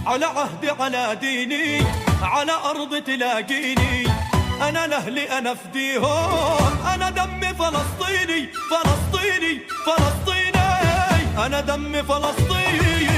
على عهدي على ديني، على أرض تلاقيني، أنا لأهلي أنا فديهم، أنا دمي فلسطيني فلسطيني فلسطيني، أنا دمي فلسطيني.